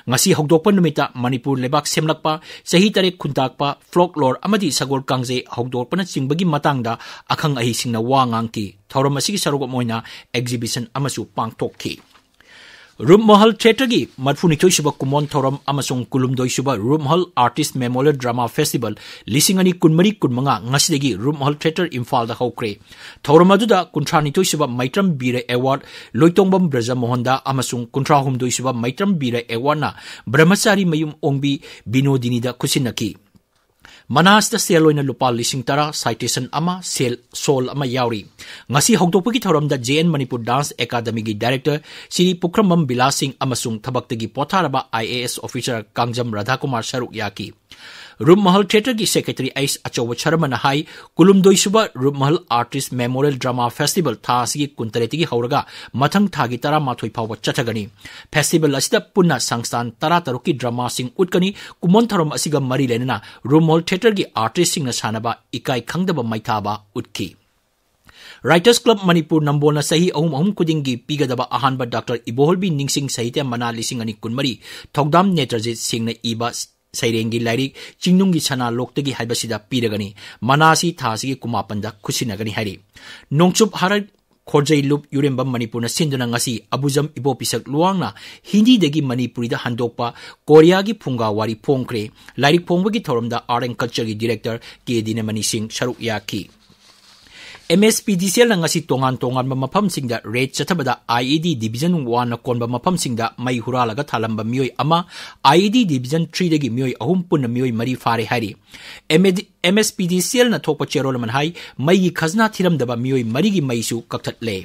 ꯉꯁꯤ ꯍꯧꯗꯣꯛꯄ ꯅꯨꯃꯤꯠꯇ ꯃꯅꯤꯄꯨꯔ ꯂꯩꯕꯥꯛ ꯁꯦꯝꯂꯛꯄ, ꯆꯍꯤ ꯇꯔꯦꯠ ꯈꯨꯟꯇꯥꯛꯄ, folklore ꯑꯃꯗꯤ ꯁꯒꯣꯜ ꯀꯥꯡꯖꯩ ꯍꯧꯗꯣꯛꯄꯅꯆꯤꯡꯕꯒꯤ ꯃꯇꯥꯡꯗ ꯑꯈꯪ ꯑꯍꯩꯁꯤꯡꯅ ꯋꯥ ꯉꯥꯡꯈꯤ꯫ ꯊꯧꯔꯝ ꯑꯁꯤꯒꯤ ꯁꯔꯨꯛ ꯑꯃ ꯑꯣꯏꯅ exhibition ꯑꯃꯁꯨ ꯄꯥꯡꯊꯣꯛꯈꯤ꯫ ꯔꯨꯞꯃꯍꯜ ꯊꯤꯌꯦꯇꯔꯒꯤ ꯃꯔꯤꯐꯨꯅꯤꯊꯣꯏ ꯁꯨꯕ ꯀꯨꯃꯣꯟ ꯊꯧꯔꯝ ꯑꯃꯁꯨꯡ ꯀꯨꯟꯍꯨꯝꯗꯣꯏ ꯁꯨꯕ ꯔꯨꯞꯃꯍꯜ ꯑꯥꯔꯇꯤꯁ ꯃꯦꯃꯣꯔꯤꯌꯦꯜ ꯗ꯭ꯔꯃꯥ ꯐꯦꯁꯇꯤꯚꯦꯜ ꯂꯤꯁꯤꯡ ꯑꯅꯤ ꯀꯨꯟꯃꯔꯤ ꯀꯨꯟꯃꯉꯥ ꯉꯁꯤꯗꯒꯤ ꯔꯨꯞꯃꯍꯜ ꯊꯤꯌꯦꯇꯔ ꯏꯝꯐꯥꯜꯗ ꯍꯧꯈ꯭ꯔꯦ꯫ ꯊꯧꯔꯝ ꯑꯗꯨꯗ ꯀꯨꯟꯊ꯭ꯔꯥꯅꯤꯊꯣꯏ ꯁꯨꯕ ꯃꯩꯇ꯭ꯔꯝ ꯕꯤꯔ ꯑꯦꯋꯥꯔꯗ ꯂꯣꯏꯇꯣꯡꯕꯝ ꯕ꯭ꯔꯖꯃꯣꯍꯟꯗ ꯑꯃꯁꯨꯡ ꯀꯨꯟꯊ꯭ꯔꯥꯍꯨꯝꯗꯣꯏ ꯁꯨꯕ ꯃꯩꯇ꯭ꯔꯝ ꯕꯤꯔ ꯑꯦꯋꯥꯔꯗꯅ ꯕ꯭ꯔꯍꯃꯆꯥꯔꯤ ꯃꯌꯨꯝ ꯑꯣꯡꯕꯤ ꯕꯤꯅꯣꯗꯤꯅꯤꯗ ꯈꯨꯠꯁꯤꯟꯅꯈꯤ꯫ ꯃꯅꯥ ꯑꯁꯤꯗ ꯁꯦꯜ ꯑꯣꯏꯅ ꯂꯨꯄꯥ ꯂꯤꯁꯤꯡ ꯇꯔꯥ, ꯁꯥꯏꯇꯦꯁꯟ ꯑꯃ, ꯁꯦꯜ, ꯁꯣꯜ ꯑꯃ ꯌꯥꯎꯔꯤ꯫ ꯉꯁꯤ ꯍꯧꯗꯣꯛꯄꯒꯤ ꯊꯧꯔꯝꯗ ꯖꯦ ꯑꯦꯟ ꯃꯅꯤꯄꯨꯔ ꯗꯥꯟꯁ ꯑꯦꯀꯥꯗꯃꯤꯒꯤ ꯗꯥꯏꯔꯦꯛꯇꯔ ꯁ꯭ꯔꯤ ꯄꯨꯈ꯭ꯔꯝꯕꯝ ꯕꯤꯂꯥꯁ ꯁꯤꯡ ꯑꯃꯁꯨꯡ ꯊꯕꯛꯇꯒꯤ ꯄꯣꯊꯥꯔꯕ I A S officer Kangjam ꯔꯥꯙꯥꯀꯨꯃꯥꯔ ꯁꯔꯨꯛ ꯌꯥꯈꯤ꯫ ꯔꯨꯞꯃꯍꯜ ꯊꯤꯌꯦꯇꯔꯒꯤ ꯁꯦꯀ꯭ꯔꯦꯇꯔꯤ ꯑꯩꯆ ꯑꯆꯧꯕ ꯁꯔꯃꯅ ꯍꯥꯏ, ꯀꯨꯟꯍꯨꯝꯗꯣꯏ ꯁꯨꯕ ꯔꯨꯞꯃꯍꯜ ꯑꯥꯔꯇꯤꯁ ꯃꯦꯃꯣꯔꯤꯌꯦꯜ ꯗ꯭ꯔꯃꯥ ꯐꯦꯁꯇꯤꯚꯦꯜ ꯊꯥ ꯑꯁꯤꯒꯤ ꯀꯨꯟꯇꯔꯦꯠꯇꯒꯤ ꯍꯧꯔꯒ ꯃꯊꯪ ꯊꯥꯒꯤ ꯇꯔꯥꯃꯥꯊꯣꯏ ꯐꯥꯎꯕ ꯆꯠꯊꯒꯅꯤ꯫ ꯐꯦꯁꯇꯤꯚꯦꯜ ꯑꯁꯤꯗ ꯄꯨꯟꯅ ꯁꯪꯁꯊꯥꯟ ꯇꯔꯥꯇꯔꯨꯛꯀꯤ ꯗ꯭ꯔꯃꯥꯁꯤꯡ ꯎꯠꯀꯅꯤ꯫ ꯀꯨꯃꯣꯟ ꯊꯧꯔꯝ ꯑꯁꯤꯒ ꯃꯔꯤ ꯂꯩꯅꯅ ꯔꯨꯞꯃꯍꯜ ꯊꯤꯌꯦꯇꯔꯒꯤ ꯑꯥꯔꯇꯤꯁꯁꯤꯡꯅ ꯁꯥꯟꯅꯕ ꯏꯀꯥꯏ ꯈꯪꯗꯕ ꯃꯩꯊꯥꯕ ꯎꯠꯈꯤ꯫ ꯔꯥꯏꯇꯔꯁ ꯀ꯭ꯂꯕ ꯃꯅꯤꯄꯨꯔ ꯅꯝꯕꯣꯜꯅ ꯆꯍꯤ ꯑꯍꯨꯝ ꯑꯍꯨꯝ ꯈꯨꯗꯤꯡꯒꯤ ꯄꯤꯒꯗꯕ ꯑꯍꯥꯟꯕ ꯗꯥꯛꯇꯔ ꯏꯕꯣꯍꯜꯕꯤ ꯅꯤꯡꯁꯤꯡ ꯁꯥꯍꯤꯇ꯭ꯌ ꯃꯅꯥ ꯂꯤꯁꯤꯡ ꯑꯅꯤ ꯀꯨꯟꯃꯔꯤ ꯊꯧꯗꯥꯝ ꯅꯦꯇ꯭ꯔꯖꯤꯠ ꯁꯤꯡꯅ ꯏꯕ ꯁꯩꯔꯦꯡꯒꯤ ꯂꯥꯏꯔꯤꯛ ꯆꯤꯡꯅꯨꯡꯒꯤ ꯁꯅꯥ ꯂꯣꯛꯇꯒꯤ ꯍꯥꯏꯕꯁꯤꯗ ꯄꯤꯔꯒꯅꯤ꯫ ꯃꯅꯥ ꯑꯁꯤ ꯊꯥ ꯑꯁꯤꯒꯤ ꯀꯨꯟꯃꯥꯄꯟꯗ ꯈꯨꯠꯁꯤꯟꯅꯒꯅꯤ ꯍꯥꯏꯔꯤ꯫ ꯅꯣꯡꯆꯨꯞ ꯍꯔꯠ ꯈꯣꯔꯖꯩ ꯂꯨꯞ ꯌꯨꯔꯦꯝꯕꯝ ꯃꯅꯤꯄꯨꯔꯅ ꯁꯤꯟꯗꯨꯅ ꯉꯁꯤ ꯑꯕꯨꯖꯝ ꯏꯕꯣ ꯄꯤꯁꯛ ꯂꯨꯋꯥꯡꯅ ꯍꯤꯟꯗꯤꯗꯒꯤ ꯃꯅꯤꯄꯨꯔꯤꯗ ꯍꯟꯗꯣꯛꯄ ꯀꯣꯔꯤꯌꯥꯒꯤ ꯐꯨꯡꯒꯥ ꯋꯥꯔꯤ ꯐꯣꯡꯈ꯭ꯔꯦ꯫ ꯂꯥꯏꯔꯤꯛ ꯐꯣꯡꯕꯒꯤ ꯊꯧꯔꯝꯗ ꯑꯥꯔꯠ ꯑꯦꯟ ꯀꯜꯆꯔꯒꯤ ꯗꯤꯔꯦꯛꯇꯔ ꯀꯦ ꯗꯤꯅꯃꯅꯤ ꯁꯤꯡ ꯁꯔꯨꯛ ꯌꯥꯈꯤ꯫ ꯑꯦꯝ ꯑꯦꯁ ꯄꯤ ꯗꯤ ꯁꯤ ꯑꯦꯜꯅ ꯉꯁꯤ ꯇꯣꯉꯥꯟ ꯇꯣꯉꯥꯟꯕ ꯃꯐꯝꯁꯤꯡꯗ ꯔꯦꯗ ꯆꯠꯊꯕꯗ ꯑꯥꯏ ꯏ ꯗꯤ ꯗꯤꯚꯤꯖꯟ ꯋꯥꯟꯅ ꯀꯣꯟꯕ ꯃꯐꯝꯁꯤꯡꯗ ꯃꯩ ꯍꯨꯔꯥꯜꯂꯒ ꯊꯥꯂꯝꯕ ꯃꯤꯑꯣꯏ ꯑꯃ, ꯑꯥꯏ ꯏ ꯗꯤ ꯗꯤꯚꯤꯖꯟ ꯊ꯭ꯔꯤꯗꯒꯤ ꯃꯤꯑꯣꯏ ꯑꯍꯨꯝ, ꯄꯨꯟꯅ ꯃꯤꯑꯣꯏ ꯃꯔꯤ ꯐꯥꯔꯦ ꯍꯥꯏꯔꯤ꯫ ꯑꯦꯝ ꯑꯦꯁ ꯄꯤ ꯗꯤ ꯁꯤ ꯑꯦꯜꯅ ꯊꯣꯛꯄ ꯆꯦꯔꯣꯜ ꯑꯃꯅ ꯍꯥꯏ, ꯃꯩꯒꯤ ꯈꯖꯅꯥ ꯊꯤꯔꯝꯗꯕ ꯃꯤꯑꯣꯏ ꯃꯔꯤꯒꯤ ꯃꯩꯁꯨ ꯀꯛꯊꯠꯂꯦ꯫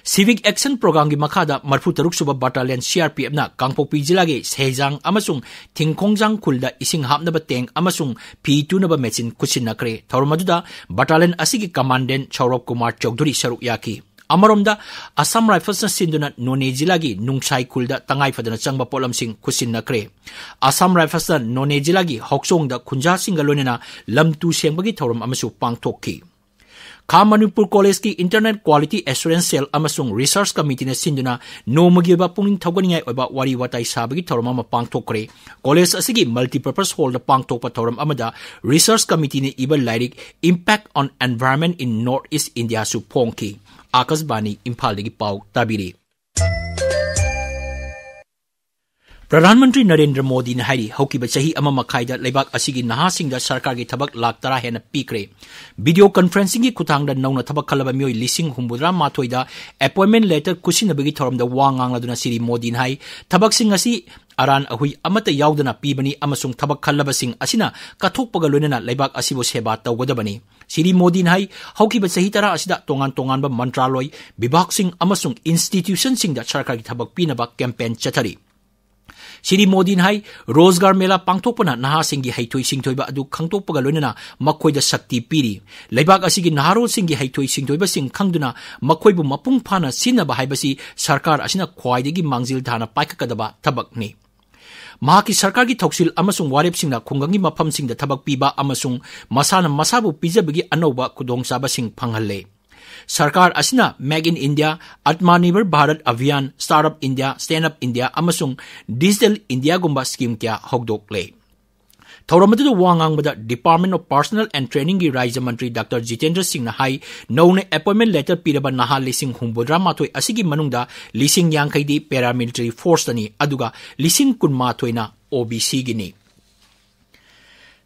ꯁꯤꯚꯤꯛ ꯑꯦꯛꯁꯟ ꯄ꯭ꯔꯣꯒ꯭ꯔꯥꯝꯒꯤ ꯃꯈꯥꯗ ꯃꯔꯤꯐꯨꯇꯔꯨꯛ ꯁꯨꯕ ꯕꯠꯇꯥꯂꯤꯌꯟ ꯁꯤ ꯑꯥꯔ ꯄꯤ ꯑꯦꯐꯅ ꯀꯥꯡꯄꯣꯛꯄꯤ ꯖꯤꯂꯥꯒꯤ ꯁꯦꯖꯥꯡ ꯑꯃꯁꯨꯡ ꯊꯤꯡꯈꯣꯡꯖꯥꯡ ꯈꯨꯜꯗ ꯏꯁꯤꯡ ꯍꯥꯞꯅꯕ ꯇꯦꯡ ꯑꯃꯁꯨꯡ ꯐꯤ ꯇꯨꯅꯕ ꯃꯦꯆꯤꯟ ꯈꯨꯠꯁꯤꯟꯅꯈ꯭ꯔꯦ꯫ ꯊꯧꯔꯝ ꯑꯗꯨꯗ ꯕꯠꯇꯥꯂꯤꯌꯟ ꯑꯁꯤꯒꯤ ꯀꯃꯥꯟꯗꯦꯟ ꯁꯧꯔꯚ ꯀꯨꯃꯥꯔ ꯆꯧꯙꯨꯔꯤ ꯁꯔꯨꯛ ꯌꯥꯈꯤ꯫ ꯑꯃꯔꯣꯝꯗ, ꯑꯁꯥꯝ ꯔꯥꯏꯐꯜꯁꯅ ꯁꯤꯟꯗꯨꯅ ꯅꯣꯅꯦ ꯖꯤꯂꯥꯒꯤ ꯅꯨꯡꯁꯥꯏ ꯈꯨꯜꯗ ꯇꯉꯥꯏ ꯐꯗꯅ ꯆꯪꯕ ꯄꯣꯠꯂꯝꯁꯤꯡ ꯈꯨꯠꯁꯤꯟꯅꯈ꯭ꯔꯦ꯫ ꯑꯁꯥꯝ ꯔꯥꯏꯐꯜꯁꯅ ꯅꯣꯅꯦ ꯖꯤꯂꯥꯒꯤ ꯍꯣꯛꯆꯣꯡꯗ ꯈꯨꯟꯖꯥꯁꯤꯡꯒ ꯂꯣꯏꯅꯅ ꯂꯝ ꯇꯨ ꯁꯦꯡꯕꯒꯤ ꯊꯧꯔꯝ ꯑꯃꯁꯨ ꯄꯥꯡꯊꯣꯛꯈꯤ꯫ ꯈꯥ ꯃꯅꯤꯄꯨꯔ ꯀꯣꯂꯦꯖꯀꯤ ꯏꯟꯇꯔꯅꯦꯜ ꯀ꯭ꯋꯥꯂꯤꯇꯤ ꯑꯦꯁꯨꯔꯦꯟꯁ ꯁꯦꯜ ꯑꯃꯁꯨꯡ ꯔꯤꯁꯔꯁ ꯀꯃꯤꯇꯤꯅ ꯁꯤꯟꯗꯨꯅ ꯅꯣꯡꯃꯒꯤ ꯑꯣꯏꯕ ꯄꯨꯛꯅꯤꯡ ꯊꯧꯒꯠꯅꯤꯡꯉꯥꯏ ꯑꯣꯏꯕ ꯋꯥꯔꯤ ꯋꯥꯇꯥꯏ ꯁꯥꯕꯒꯤ ꯊꯧꯔꯝ ꯑꯃ ꯄꯥꯡꯊꯣꯛꯈ꯭ꯔꯦ꯫ ꯀꯣꯂꯦꯖ ꯑꯁꯤꯒꯤ ꯃꯜꯇꯤꯄꯔꯄꯁ ꯍꯣꯜꯗ ꯄꯥꯡꯊꯣꯛꯄ ꯊꯧꯔꯝ ꯑꯃꯗ ꯔꯤꯁꯔꯁ ꯀꯃꯤꯇꯤꯅ ꯏꯕ ꯂꯥꯏꯔꯤꯛ Impact on Environment in North East India ꯁꯨ ꯐꯣꯡꯈꯤ꯫ ꯑꯥꯀꯥꯁꯕꯥꯅꯤ ꯏꯝꯐꯥꯜꯗꯒꯤ ꯄꯥꯎ ꯇꯥꯕꯤꯔꯤ꯫ ꯄ꯭ꯔꯙꯥꯟ ꯃꯟꯇ꯭ꯔꯤ ꯅꯔꯦꯟꯗ꯭ꯔ ꯃꯣꯗꯤꯅ ꯍꯥꯏꯔꯤ, ꯍꯧꯈꯤꯕ ꯆꯍꯤ ꯑꯃ ꯃꯈꯥꯏꯗ ꯂꯩꯕꯥꯛ ꯑꯁꯤꯒꯤ ꯅꯍꯥꯁꯤꯡꯗ ꯁꯔꯀꯥꯔꯒꯤ ꯊꯕꯛ ꯂꯥꯈ ꯇꯔꯥ ꯍꯦꯟꯅ ꯄꯤꯈ꯭ꯔꯦ꯫ ꯚꯤꯗꯤꯑꯣ ꯀꯟꯐꯔꯦꯟꯁꯤꯡꯒꯤ ꯈꯨꯠꯊꯥꯡꯗ ꯅꯧꯅ ꯊꯕꯛ ꯈꯜꯂꯕ ꯃꯤꯑꯣꯏ ꯂꯤꯁꯤꯡ ꯍꯨꯝꯐꯨꯇꯔꯥ ꯃꯥꯊꯣꯏꯗ ꯑꯦꯄꯣꯏꯟꯃꯦꯟ ꯂꯦꯇꯔ ꯈꯨꯠꯁꯤꯟꯅꯕꯒꯤ ꯊꯧꯔꯝꯗ ꯋꯥ ꯉꯥꯡꯂꯗꯨꯅ ꯁ꯭ꯔꯤ ꯃꯣꯗꯤꯅ ꯍꯥꯏ, ꯊꯕꯛꯁꯤꯡ ꯑꯁꯤ ꯑꯔꯥꯟ ꯑꯍꯨꯏ ꯑꯃꯠꯇ ꯌꯥꯎꯗꯅ ꯄꯤꯕꯅꯤ ꯑꯃꯁꯨꯡ ꯊꯕꯛ ꯈꯜꯂꯕꯁꯤꯡ ꯑꯁꯤꯅ ꯀꯠꯊꯣꯛꯄꯒ ꯂꯣꯏꯅꯅ ꯂꯩꯕꯥꯛ ꯑꯁꯤꯕꯨ ꯁꯦꯕꯥ ꯇꯧꯒꯗꯕꯅꯤ꯫ ꯁ꯭ꯔꯤ ꯃꯣꯗꯤꯅ ꯍꯥꯏ, ꯍꯧꯈꯤꯕ ꯆꯍꯤ ꯇꯔꯥ ꯑꯁꯤꯗ ꯇꯣꯉꯥꯟ ꯇꯣꯉꯥꯟꯕ ꯃꯟꯇ꯭ꯔꯥꯂꯣꯏ, ꯕꯤꯚꯥꯒꯁꯤꯡ ꯑꯃꯁꯨꯡ ꯏꯟꯁꯇꯤꯇ꯭ꯌꯨꯁꯟꯁꯤꯡꯗ ꯁꯔꯀꯥꯔꯒꯤ ꯊꯕꯛ ꯄꯤꯅꯕ ꯀꯦꯝꯄꯦꯟ ꯆꯠꯊꯔꯤ꯫ ꯁ꯭ꯔꯤ ꯃꯣꯗꯤꯅ ꯍꯥꯏ, ꯔꯣꯖꯒꯥꯔ ꯃꯦꯂꯥ ꯄꯥꯡꯊꯣꯛꯄꯅ ꯅꯍꯥꯁꯤꯡꯒꯤ ꯍꯩꯊꯣꯏ ꯁꯤꯡꯊꯣꯏꯕ ꯑꯗꯨ ꯈꯪꯗꯣꯛꯄꯒ ꯂꯣꯏꯅꯅ ꯃꯈꯣꯏꯗ ꯁꯛꯇꯤ ꯄꯤꯔꯤ꯫ ꯂꯩꯕꯥꯛ ꯑꯁꯤꯒꯤ ꯅꯍꯥꯔꯣꯜꯁꯤꯡꯒꯤ ꯍꯩꯊꯣꯏ ꯁꯤꯡꯊꯣꯏꯕꯁꯤꯡ ꯈꯪꯗꯨꯅ ꯃꯈꯣꯏꯕꯨ ꯃꯄꯨꯡ ꯐꯥꯅ ꯁꯤꯖꯤꯟꯅꯕ ꯍꯥꯏꯕꯁꯤ ꯁꯔꯀꯥꯔ ꯑꯁꯤꯅ ꯈ꯭ꯋꯥꯏꯗꯒꯤ ꯃꯥꯡꯖꯤꯜ ꯊꯥꯅ ꯄꯥꯏꯈꯠꯀꯗꯕ ꯊꯕꯛꯅꯤ꯫ ꯃꯍꯥꯛꯀꯤ ꯁꯔꯀꯥꯔꯒꯤ ꯊꯧꯁꯤꯜ ꯑꯃꯁꯨꯡ ꯋꯥꯔꯦꯞꯁꯤꯡꯅ ꯈꯨꯡꯒꯪꯒꯤ ꯃꯐꯝꯁꯤꯡꯗ ꯊꯕꯛ ꯄꯤꯕ ꯑꯃꯁꯨꯡ ꯃꯁꯥꯅ ꯃꯁꯥꯕꯨ ꯄꯤꯖꯕꯒꯤ ꯑꯅꯧꯕ ꯈꯨꯗꯣꯡꯆꯥꯕꯁꯤꯡ ꯐꯪꯍꯜꯂꯦ꯫ ꯁꯔꯀꯥꯔ ꯑꯁꯤꯅ Make in India, Atmanirbhar Bharat Abhiyan, Startup India, Stand Up India ꯑꯃꯁꯨꯡ Digital Indiaꯒꯨꯝꯕ ꯁ꯭ꯀꯤꯝ ꯀꯌꯥ ꯍꯧꯗꯣꯛꯂꯦ꯫ ꯊꯧꯔꯝ ꯑꯗꯨꯗ ꯋꯥ ꯉꯥꯡꯕꯗ Department of Personnel and Trainingꯒꯤ ꯔꯥꯖ꯭ꯌ ꯃꯟꯇ꯭ꯔꯤ ꯗꯥꯛꯇꯔ ꯖꯤꯇꯦꯟꯗ꯭ꯔ ꯁꯤꯡꯅ ꯍꯥꯏ, ꯅꯧꯅ ꯑꯦꯄꯣꯏꯟꯃꯦꯟ ꯂꯦꯇꯔ ꯄꯤꯔꯕ ꯅꯍꯥ ꯂꯤꯁꯤꯡ ꯍꯨꯝꯐꯨꯇꯔꯥ ꯃꯥꯊꯣꯏ ꯑꯁꯤꯒꯤ ꯃꯅꯨꯡꯗ ꯂꯤꯁꯤꯡ ꯌꯥꯡꯈꯩꯗꯤ ꯄꯦꯔꯥꯃꯤꯂꯤꯇꯔꯤ ꯐꯣꯔꯁꯇꯅꯤ, ꯑꯗꯨꯒ ꯂꯤꯁꯤꯡ ꯀꯨꯟꯃꯥꯊꯣꯏꯅ ꯑꯣ ꯕꯤ ꯁꯤꯒꯤꯅꯤ꯫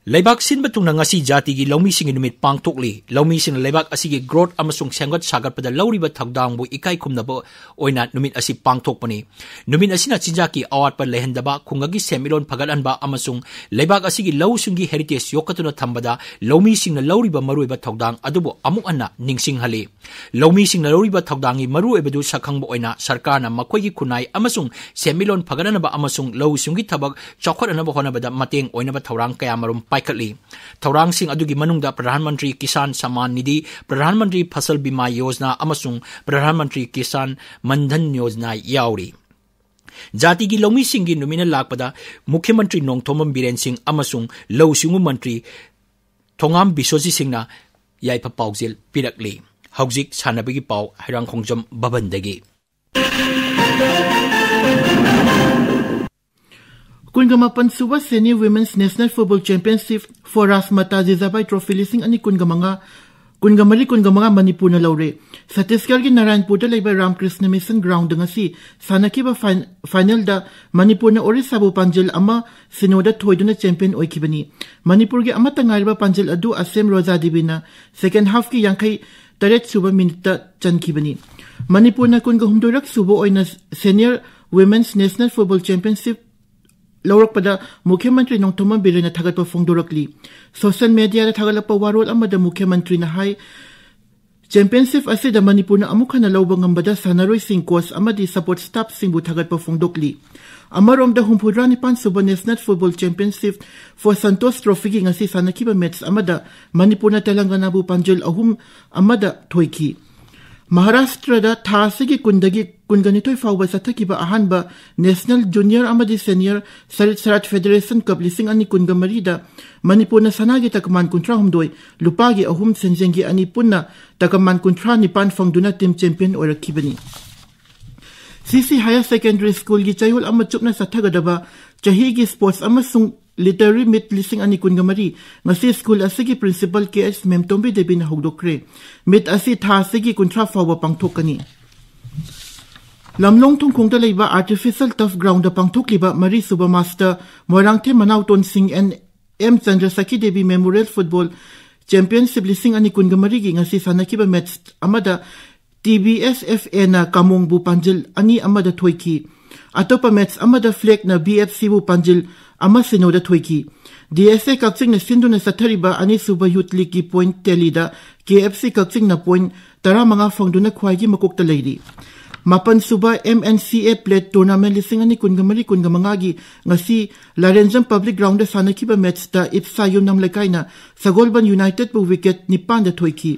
ꯂꯩꯕꯥꯛ ꯁꯤꯟꯕ ꯊꯨꯡꯅ ꯉꯁꯤ ꯖꯥꯇꯤꯒꯤ ꯂꯧꯃꯤꯁꯤꯡꯒꯤ ꯅꯨꯃꯤꯠ ꯄꯥꯡꯊꯣꯛꯂꯤ꯫ ꯂꯧꯃꯤꯁꯤꯡꯅ ꯂꯩꯕꯥꯛ ꯑꯁꯤꯒꯤ ꯒ꯭ꯔꯣꯊ ꯑꯃꯁꯨꯡ ꯁꯦꯝꯒꯠ ꯁꯥꯒꯠꯄꯗ ꯂꯧꯔꯤꯕ ꯊꯧꯗꯥꯡꯕꯨ ꯏꯀꯥꯏ ꯈꯨꯝꯅꯕ ꯑꯣꯏꯅ ꯅꯨꯃꯤꯠ ꯑꯁꯤ ꯄꯥꯡꯊꯣꯛꯄꯅꯤ꯫ ꯅꯨꯃꯤꯠ ꯑꯁꯤꯅ ꯆꯤꯟꯖꯥꯛꯀꯤ ꯑꯋꯥꯠꯄ ꯂꯩꯍꯟꯗꯕ, ꯈꯨꯡꯒꯪꯒꯤ ꯁꯦꯟꯃꯤꯠꯂꯣꯟ ꯐꯒꯠꯍꯟꯕ ꯑꯃꯁꯨꯡ ꯂꯩꯕꯥꯛ ꯑꯁꯤꯒꯤ ꯂꯧꯁꯤꯡꯒꯤ ꯍꯦꯔꯤꯇꯦꯖ ꯌꯣꯛꯈꯠꯇꯨꯅ ꯊꯝꯕꯗ ꯂꯧꯃꯤꯁꯤꯡꯅ ꯂꯧꯔꯤꯕ ꯃꯔꯨꯑꯣꯏꯕ ꯊꯧꯗꯥꯡ ꯑꯗꯨꯕꯨ ꯑꯃꯨꯛ ꯍꯟꯅ ꯅꯤꯡꯁꯤꯡꯍꯜꯂꯤ꯫ ꯂꯧꯃꯤꯁꯤꯡꯅ ꯂꯧꯔꯤꯕ ꯊꯧꯗꯥꯡꯒꯤ ꯃꯔꯨꯑꯣꯏꯕꯗꯨ ꯁꯛꯈꯪꯕ ꯑꯣꯏꯅ ꯁꯔꯀꯥꯔꯅ ꯃꯈꯣꯏꯒꯤ ꯈꯨꯟꯅꯥꯏ ꯑꯃꯁꯨꯡ ꯁꯦꯟꯃꯤꯠꯂꯣꯟ ꯐꯒꯠꯅꯅꯕ ꯑꯃꯁꯨꯡ ꯂꯧꯎ ꯁꯤꯡꯎꯒꯤ ꯊꯕꯛ ꯆꯥꯎꯈꯠꯅꯅꯕ ꯍꯣꯠꯅꯕꯗ ꯃꯇꯦꯡ ꯑꯣꯏꯅꯕ ꯊꯧꯔꯥꯡ ꯀꯌꯥꯃꯔꯨꯝ ꯄꯥꯏꯈꯠꯂꯤ꯫ ꯊꯧꯔꯥꯡꯁꯤꯡ ꯑꯗꯨꯒꯤ ꯃꯅꯨꯡꯗ ꯄ꯭ꯔꯙꯥꯟ ꯃꯟꯇ꯭ꯔꯤ ꯀꯤꯁꯥꯟ ꯁꯝꯃꯥꯟ ꯅꯤꯙꯤ, ꯄ꯭ꯔꯙꯥꯟ ꯃꯟꯇ꯭ꯔꯤ ꯐꯁꯜ ꯕꯤꯃꯥ ꯌꯣꯖꯅꯥ ꯑꯃꯁꯨꯡ ꯄ꯭ꯔꯙꯥꯟ ꯃꯟꯇ꯭ꯔꯤ ꯀꯤꯁꯥꯟ ꯃꯟꯙꯟ ꯌꯣꯖꯅꯥ ꯌꯥꯎꯔꯤ꯫ ꯖꯥꯇꯤꯒꯤ ꯂꯧꯃꯤꯁꯤꯡꯒꯤ ꯅꯨꯃꯤꯠꯅ ꯂꯥꯛꯄꯗ ꯃꯨꯈ꯭ꯌ ꯃꯟꯇ꯭ꯔꯤ ꯅꯣꯡꯊꯣꯝꯕꯝ ꯕꯤꯔꯦꯟ ꯁꯤꯡ ꯑꯃꯁꯨꯡ ꯂꯧꯎ ꯁꯤꯡꯎ ꯃꯟꯇ꯭ꯔꯤ ꯊꯣꯉꯥꯝ ꯕꯤꯁꯣꯖꯤꯠ ꯁꯤꯡꯅ ꯌꯥꯏꯐ ꯄꯥꯎꯖꯦꯜ ꯄꯤꯔꯛꯂꯤ꯫ ꯍꯧꯖꯤꯛ ꯁꯥꯟꯅꯕꯒꯤ ꯄꯥꯎ, ꯍꯩꯔꯥꯡꯈꯣꯡꯖꯝ ꯚꯕꯟꯗꯒꯤ꯫ ꯀꯨꯟꯒ ꯃꯥꯄꯟ ꯁꯨꯕ Senior Women's National Football Championship for Rashmata ꯖꯤꯖꯥꯕꯥꯏ Trophy ꯂꯤꯁꯤꯡ ꯑꯅꯤ ꯀꯨꯟꯒ ꯃꯉꯥ ꯀꯨꯟꯒ ꯃꯔꯤ ꯀꯨꯟꯒ ꯃꯉꯥ ꯃꯅꯤꯄꯨꯔꯅ ꯂꯧꯔꯦ꯫ ꯁꯠꯇꯤꯁꯒꯔꯒꯤ ꯅꯥꯔꯥꯌꯟꯄꯨꯔꯗ ꯂꯩꯕ ꯔꯥꯝꯀ꯭ꯔꯤꯁꯅ ꯃꯤꯁꯟ ꯒ꯭ꯔꯥꯎꯟꯗ ꯉꯁꯤ ꯁꯥꯟꯅꯈꯤꯕ ꯐꯥꯏꯟ-, ꯐꯥꯏꯅꯦꯜꯗ ꯃꯅꯤꯄꯨꯔꯅ ꯑꯣꯔꯤꯁꯥꯕꯨ ꯄꯥꯟꯖꯤꯜ ꯑꯃ ꯁꯤꯅꯣꯗ ꯊꯣꯏꯗꯨꯅ ꯆꯦꯝꯄꯤꯌꯟ ꯑꯣꯏꯈꯤꯕꯅꯤ꯫ ꯃꯅꯤꯄꯨꯔꯒꯤ ꯑꯃꯠꯇ ꯉꯥꯏꯔꯕ ꯄꯥꯟꯖꯤꯜ ꯑꯗꯨ ꯑꯁꯦꯝ ꯔꯣꯖꯥ ꯗꯦꯕꯤꯅ ꯁꯦꯀꯦꯟ ꯍꯥꯐꯀꯤ ꯌꯥꯡꯈꯩ ꯇꯔꯦꯠ ꯁꯨꯕ ꯃꯤꯅꯤꯠꯇ ꯆꯟꯈꯤꯕꯅꯤ꯫ ꯃꯅꯤꯄꯨꯔꯅ ꯀꯨꯟꯒ ꯍꯨꯝꯗꯣꯏꯔꯛ ꯁꯨꯕ ꯑꯣꯏꯅ senior women's national football championship ꯂꯧꯔꯛꯄꯗ ꯃꯨꯈ꯭ꯌ ꯃꯟꯇ꯭ꯔꯤ ꯅꯣꯡꯊꯣꯝꯕꯝ ꯕꯤꯔꯦꯟꯅ ꯊꯥꯒꯠꯄ ꯐꯣꯡꯗꯣꯔꯛꯂꯤ꯫ ꯁꯣꯁꯤꯌꯦꯜ ꯃꯦꯗꯤꯌꯥꯗ ꯊꯥꯒꯠꯂꯛꯄ ꯋꯥꯔꯣꯜ ꯑꯃꯗ ꯃꯨꯈ꯭ꯌ ꯃꯟꯇ꯭ꯔꯤꯅ ꯍꯥꯏ, ꯆꯦꯝꯄꯤꯌꯟꯁꯤꯞ ꯑꯁꯤꯗ ꯃꯅꯤꯄꯨꯔꯅ ꯑꯃꯨꯛ ꯍꯟꯅ ꯂꯧꯕ ꯉꯝꯕꯗ ꯁꯥꯟꯅꯔꯣꯏꯁꯤꯡ, ꯀꯣꯆ ꯑꯃꯗꯤ ꯁꯄꯣꯔꯠ ꯁ꯭ꯇꯥꯐꯁꯤꯡꯕꯨ ꯊꯥꯒꯠꯄ ꯐꯣꯡꯗꯣꯛꯂꯤ꯫ ꯑꯃꯔꯣꯝꯗ ꯍꯨꯝꯐꯨꯇꯔꯥ ꯅꯤꯄꯥꯟ ꯁꯨꯕ national football championship for Santosh ꯇ꯭ꯔꯣꯐꯤꯒꯤ ꯉꯁꯤ ꯁꯥꯟꯅꯈꯤꯕ ꯃꯦꯠꯆ ꯑꯃꯗ ꯃꯅꯤꯄꯨꯔꯅ ꯇꯦꯂꯪꯒꯅꯥꯕꯨ ꯄꯥꯟꯖꯤꯜ ꯑꯍꯨꯝ ꯑꯃꯗ ꯊꯣꯏꯈꯤ꯫ ꯃꯍꯥꯔꯥꯁꯇ꯭ꯔꯗ ꯊꯥ ꯑꯁꯤꯒꯤ ꯀꯨꯟꯗꯒꯤ ꯀꯨꯟꯒ ꯅꯤꯊꯣꯏ ꯐꯥꯎꯕ ꯆꯠꯊꯈꯤꯕ ꯑꯍꯥꯟꯕ ꯅꯦꯁꯅꯦꯜ ꯖꯨꯅꯤꯌꯔ ꯑꯃꯗꯤ ꯁꯦꯅꯤꯌꯔ ꯁꯔꯤꯠ ꯁꯔꯥꯠ ꯐꯦꯗꯔꯦꯁꯟ ꯀꯞ ꯂꯤꯁꯤꯡ ꯑꯅꯤ ꯀꯨꯟꯒ ꯃꯔꯤꯗ ꯃꯅꯤꯄꯨꯔꯅ ꯁꯅꯥꯒꯤ ꯇꯀꯃꯥꯟ ꯀꯨꯟꯊ꯭ꯔꯥ ꯍꯨꯝꯗꯣꯏ, ꯂꯨꯄꯥꯒꯤ ꯑꯍꯨꯝ, ꯁꯦꯟꯖꯦꯡꯒꯤ ꯑꯅꯤ ꯄꯨꯟꯅ ꯇꯀꯃꯥꯟ ꯀꯨꯟꯊ꯭ꯔꯥ ꯅꯤꯄꯥꯟ ꯐꯪꯗꯨꯅ ꯇꯤꯝ ꯆꯦꯝꯄꯤꯌꯟ ꯑꯣꯏꯔꯛꯈꯤꯕꯅꯤ꯫ ꯁꯤ ꯁꯤ ꯍꯥꯌꯔ ꯁꯦꯀꯦꯟꯗꯔꯤ ꯁ꯭ꯀꯨꯜꯒꯤ ꯆꯌꯣꯜ ꯑꯃ ꯆꯨꯞꯅ ꯆꯠꯊꯒꯗꯕ ꯆꯍꯤꯒꯤ ꯁ꯭ꯄꯣꯔꯠꯁ ꯑꯃꯁꯨꯡ ꯂꯤꯇꯔꯦꯔꯤ ꯃꯤꯠ ꯂꯤꯁꯤꯡ ꯑꯅꯤ ꯀꯨꯟꯒ ꯃꯔꯤ ꯉꯁꯤ ꯁ꯭ꯀꯨꯜ ꯑꯁꯤꯒꯤ ꯄ꯭ꯔꯤꯟꯁꯤꯄꯜ ꯀꯦ ꯑꯩꯆ ꯃꯦꯝꯇꯣꯝꯕꯤ ꯗꯦꯕꯤꯅ ꯍꯧꯗꯣꯛꯈ꯭ꯔꯦ꯫ ꯃꯤꯠ ꯑꯁꯤ ꯊꯥ ꯑꯁꯤꯒꯤ ꯀꯨꯟꯊ꯭ꯔꯥ ꯐꯥꯎꯕ ꯄꯥꯡꯊꯣꯛꯀꯅꯤ꯫ ꯂꯝꯂꯣꯡ ꯊꯣꯡꯈꯣꯡꯗ ꯂꯩꯕ ꯑꯥꯔꯇꯤꯐꯤꯁꯤꯌꯦꯜ ꯇꯔꯐ ꯒ꯭ꯔꯥꯎꯟꯗ ꯄꯥꯡꯊꯣꯛꯂꯤꯕ ꯃꯔꯤꯁꯨꯕ ꯃꯥꯁꯇꯔ ꯃꯣꯏꯔꯥꯡꯊꯦꯝ ꯃꯅꯥꯎꯇꯣꯟ ꯁꯤꯡ N M Chandra Sakhi Devi memorial football championship ꯂꯤꯁꯤꯡ ꯑꯅꯤ ꯀꯨꯟꯒ ꯃꯔꯤꯒꯤ ꯉꯁꯤ ꯁꯥꯟꯅꯈꯤꯕ ꯃꯦꯠꯆ ꯑꯃꯗ ꯇꯤ ꯕꯤ ꯑꯦꯁ ꯑꯦꯐ ꯑꯦꯅ ꯀꯥꯃꯣꯡꯕꯨ ꯄꯥꯟꯖꯤꯜ ꯑꯅꯤ ꯑꯃꯗ ꯊꯣꯏꯈꯤ꯫ ꯑꯇꯣꯞꯄ ꯃꯦꯠꯆ ꯑꯃꯗ ꯐ꯭ꯂꯦꯛꯅ ꯕꯤ ꯑꯦꯐ ꯁꯤꯕꯨ ꯄꯥꯟꯖꯤꯜ ꯑꯃ ꯁꯤꯅꯣꯗ ꯊꯣꯏꯈꯤ꯫ ꯗꯤ ꯑꯦꯁ ꯑꯦ ꯀꯛꯆꯤꯡꯅ ꯁꯤꯟꯗꯨꯅ ꯆꯠꯊꯔꯤꯕ ꯑꯅꯤꯁꯨꯕ ꯌꯨꯠ ꯂꯤꯒꯀꯤ ꯄꯣꯏꯟꯠ ꯇꯦꯂꯤꯗ ꯀꯦ ꯑꯦꯐ ꯁꯤ ꯀꯛꯆꯤꯡꯅ ꯄꯣꯏꯟꯠ ꯇꯔꯥꯃꯉꯥ ꯐꯪꯗꯨꯅ ꯈ꯭ꯋꯥꯏꯒꯤ ꯃꯀꯣꯛꯇ ꯂꯩꯔꯤ꯫ ꯃꯥꯄꯟꯁꯨꯕ ꯑꯦꯝ ꯑꯦꯟ ꯁꯤ ꯑꯦ ꯄ꯭ꯂꯦꯠ ꯇꯣꯔꯅꯥꯃꯦꯟꯠ ꯂꯤꯁꯤꯡ ꯑꯅꯤ ꯀꯨꯟꯒ ꯃꯔꯤ ꯀꯨꯟꯒ ꯃꯉꯥꯒꯤ ꯉꯁꯤ ꯂꯥꯔꯦꯟꯖꯝ ꯄꯕ꯭ꯂꯤꯛ ꯒ꯭ꯔꯥꯎꯟꯗ ꯁꯥꯟꯅꯈꯤꯕ ꯃꯦꯠꯆꯇ ꯏꯞꯁꯥ ꯌꯨꯝꯅꯥꯝ ꯂꯩꯀꯥꯏꯅ ꯁꯒꯣꯜꯕꯟ ꯌꯨꯅꯥꯏꯇꯦꯗꯄꯨ ꯋꯤꯀꯦꯠ ꯅꯤꯄꯥꯟꯗ ꯊꯣꯏꯈꯤ꯫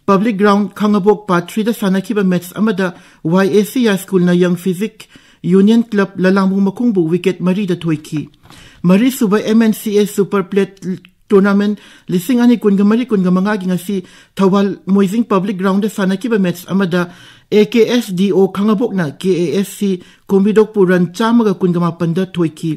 ꯄꯕ꯭ꯂꯤꯛ ꯒ꯭ꯔꯥꯎꯟ ꯈꯥꯉꯕꯣꯛ ꯄꯥꯔꯠ ꯊ꯭ꯔꯤꯗ ꯁꯥꯟꯅꯈꯤꯕ ꯃꯦꯠꯆ ꯑꯃꯗ ꯋꯥꯏ ꯑꯦ ꯁꯤ ꯌꯥꯏ ꯁ꯭ꯀꯨꯜꯅ ꯌꯪ ꯐꯤꯖꯤꯛ ꯌꯨꯅꯤꯌꯟ ꯀ꯭ꯂꯕ ꯂꯂꯥꯡꯕꯨꯡ ꯃꯈꯣꯡꯕꯨ ꯋꯤꯀꯦꯠ ꯃꯔꯤꯗ ꯊꯣꯏꯈꯤ꯫ ꯃꯔꯤꯁꯨꯕ ꯑꯦꯝ ꯑꯦꯟ ꯁꯤ ꯑꯦ ꯁꯨꯄꯔ ꯄ꯭ꯂꯦꯠ ꯇꯣꯔꯅꯥꯃꯦꯟꯠ ꯂꯤꯁꯤꯡ ꯑꯅꯤ ꯀꯨꯟꯒ ꯃꯔꯤ ꯀꯨꯟꯒ ꯃꯉꯥꯒꯤ ꯉꯁꯤ ꯊꯧꯕꯥꯜ ꯃꯣꯏꯖꯤꯡ ꯄꯕ꯭ꯂꯤꯛ ꯒ꯭ꯔꯥꯎꯟꯗ ꯁꯥꯟꯅꯈꯤꯕ ꯃꯦꯠꯆ ꯑꯃꯗ ꯑꯦ ꯀꯦ ꯑꯦꯁ ꯗꯤ ꯑꯣ ꯈꯥꯉꯕꯣꯛꯅ K A S C ꯀꯣꯝꯕꯤꯗꯣꯛꯄꯨ run ꯆꯥꯝꯃꯒ ꯀꯨꯟꯒ ꯃꯥꯄꯟꯗ ꯊꯣꯏꯈꯤ꯫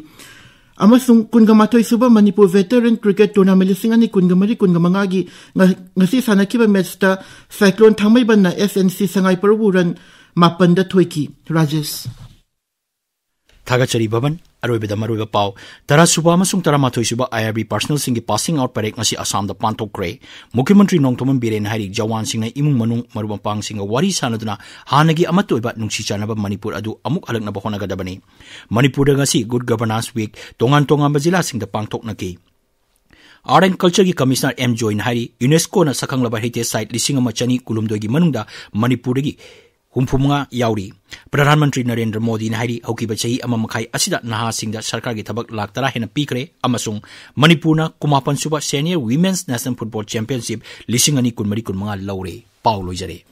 ꯑꯃꯁꯨꯡ ꯀꯨꯟꯒ ꯃꯥꯊꯣꯏ ꯁꯨꯕ ꯃꯅꯤꯄꯨꯔ ꯚꯦꯇꯔꯟ ꯀ꯭ꯔꯤꯀꯦꯠ ꯇꯣꯔꯅꯥꯃꯦꯟ ꯂꯤꯁꯤꯡ ꯑꯅꯤ ꯀꯨꯟꯒ ꯃꯔꯤ ꯀꯨꯟꯒ ꯃꯉꯥꯒꯤ ꯉ-, ꯉꯁꯤ ꯁꯥꯟꯅꯈꯤꯕ ꯃꯦꯠꯁꯇ ꯁꯥꯏꯀ꯭ꯂꯣꯟ ꯊꯥꯡꯃꯩꯕꯟꯅ ꯑꯦꯁ ꯑꯦꯟ ꯁꯤ ꯁꯉꯥꯏ ꯄꯔꯧꯕꯨ ꯔꯟ ꯃꯥꯄꯟꯗ ꯊꯣꯏꯈꯤ꯫ ꯔꯥꯖꯦꯁ꯫ ꯊꯥꯒꯠꯆꯔꯤ ꯕꯕꯟ꯫ ꯑꯔꯣꯏꯕꯗ ꯃꯔꯨꯑꯣꯏꯕ ꯄꯥꯎ꯫ ꯇꯔꯥꯁꯨꯕ ꯑꯃꯁꯨꯡ ꯇꯔꯥꯃꯥꯊꯣꯏꯁꯨꯕ ꯑꯥꯏ ꯑꯥꯔ ꯕꯤ ꯄꯥꯔꯁꯅꯦꯜꯁꯤꯡꯒꯤ ꯄꯥꯁꯤꯡ ꯑꯥꯎꯠ ꯄꯔꯦꯡ ꯉꯁꯤ ꯑꯁꯥꯝꯗ ꯄꯥꯡꯊꯣꯛꯈ꯭ꯔꯦ꯫ ꯃꯨꯈ꯭ꯌ ꯃꯟꯇ꯭ꯔꯤ ꯅꯣꯡꯊꯣꯝꯕꯝ ꯕꯤꯔꯦꯟꯅ ꯍꯥꯏꯔꯤ, ꯖꯋꯥꯟꯁꯤꯡꯅ ꯏꯃꯨꯡ ꯃꯅꯨꯡ ꯃꯔꯨꯞ ꯃꯄꯥꯡꯁꯤꯡꯒ ꯋꯥꯔꯤ ꯁꯥꯟꯅꯗꯨꯅ ꯍꯥꯟꯅꯒꯤ ꯑꯃꯠꯇ ꯑꯣꯏꯕ ꯅꯨꯡꯁꯤ ꯆꯥꯟꯅꯕ ꯃꯅꯤꯄꯨꯔ ꯑꯗꯨ ꯑꯃꯨꯛ ꯍꯜꯂꯛꯅꯕ ꯍꯣꯠꯅꯒꯗꯕꯅꯤ꯫ ꯃꯅꯤꯄꯨꯔꯗ ꯉꯁꯤ Good Governance Week ꯇꯣꯉꯥꯟ ꯇꯣꯉꯥꯟꯕ ꯖꯤꯂꯥꯁꯤꯡꯗ ꯄꯥꯡꯊꯣꯛꯅꯈꯤ꯫ Art and Cultureꯒꯤ Commissioner ꯑꯦꯝ ꯖꯣꯏꯅ ꯍꯥꯏꯔꯤ, UNESCOꯅ ꯁꯛꯈꯪꯂꯕ heritage site ꯂꯤꯁꯤꯡ ꯑꯃ ꯆꯅꯤ ꯀꯨꯟꯍꯨꯝꯗꯣꯏꯒꯤ ꯃꯅꯨꯡꯗ ꯃꯅꯤꯄꯨꯔꯗꯒꯤ ꯍꯨꯝꯐꯨꯃꯉꯥ ꯌꯥꯎꯔꯤ꯫ ꯄ꯭ꯔꯙꯥꯟ ꯃꯟꯇ꯭ꯔꯤ ꯅꯔꯦꯟꯗ꯭ꯔ ꯃꯣꯗꯤꯅ ꯍꯥꯏꯔꯤ, ꯍꯧꯈꯤꯕ ꯆꯍꯤ ꯑꯃ ꯃꯈꯥꯏ ꯑꯁꯤꯗ ꯅꯍꯥꯁꯤꯡꯗ ꯁꯔꯀꯥꯔꯒꯤ ꯊꯕꯛ ꯂꯥꯈ ꯇꯔꯥ ꯍꯦꯟꯅ ꯄꯤꯈ꯭ꯔꯦ ꯑꯃꯁꯨꯡ ꯃꯅꯤꯄꯨꯔꯅ ꯀꯨꯟꯃꯥꯄꯟ ꯁꯨꯕ Senior Women's National Football Championship ꯂꯤꯁꯤꯡ ꯑꯅꯤ ꯀꯨꯟꯃꯔꯤ ꯀꯨꯟꯃꯉꯥ ꯂꯧꯔꯦ꯫ ꯄꯥꯎ ꯂꯣꯏꯖꯔꯦ꯫